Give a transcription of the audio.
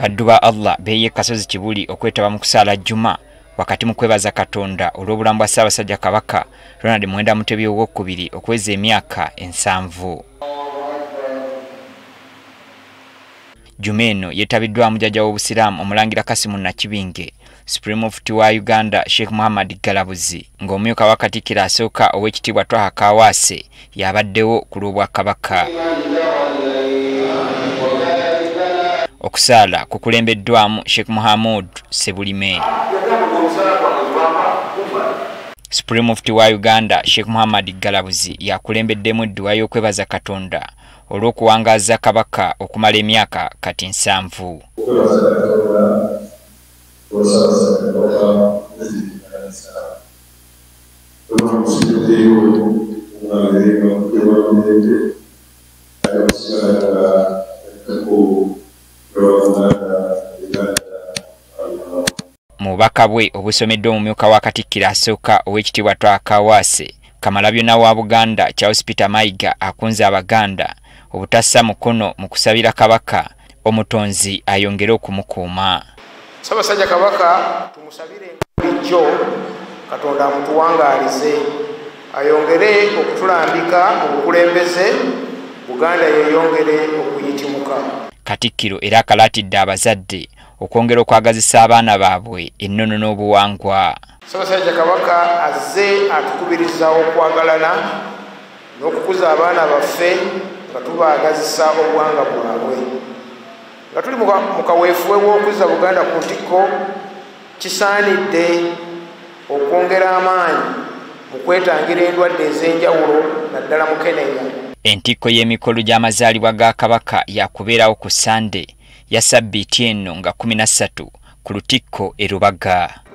Abaddu ba Allah beeye Kasozi Kibuli okwetaba mu kusaala Juma wakati mu kwebaza Katonda olw'obulamu bwa Ssaabasajja Kabaka Ronald Muwenda Mutebi owokubiri okuweza emyaka 70. Juma eno yeetabiddwamu jjajja w'Obusiraamu Omulangira Kasimu Nakibinge, Supreme Mufti wa Uganda Sheikh Muhammad Galabuzi, ng'omumyuka wa Katikkiro asooka Oweekitiibwa Twaha Kaawaase y'abaddewo ku lw'Obwakabaka. Okusaala kukulembeddwamu Sheikh Muhammad Sebulime. Supreme Mufti wa Uganda Sheikh Muhammad Galabuzi yakulembeddemu edduwa y'okwebaza Katonda olw'okuwangaaza Kabaka okumala emyaka kati 70. Mu bubaka bwe obusomeddwa omumyuka wa Katikkiro asooka Oweekitiibwa Twaha Kaawaase, Kamalabyonna wa Buganda Charles Peter Mayiga akunze Abaganda obutassa mukono mu kusabira Kabaka omutonzi ayongere okumukuuma. Ssaabasajja Kabaka tumusabire bulijjo Katonda amutuwangaalize, ayongere okutulambika mu bukulembeze, Buganda yeeyongere okuyitimuka. Katikkiro era akalaatidde abazadde okwongera okwagazisa abaana baabwe ennono n'obuwangwa. Ssaabasajja Kabaka azze atukubiriza okwagalana n'okukuza abaana baffe nga tubaagazisa obuwangwa bwabwe. Nga tuli mu kaweefube w'okuzza Buganda ku ntikko, kisaanidde okwongera amaanyi mu kwetangira endwadde ez'enjawulo naddala mukenenya. Entikko y'emikolo gy'amazaalibwa ga Kabaka yakubeerawo ku Ssande ya ssabbiiti eno nga 13 ku Lutikko e Rubaga.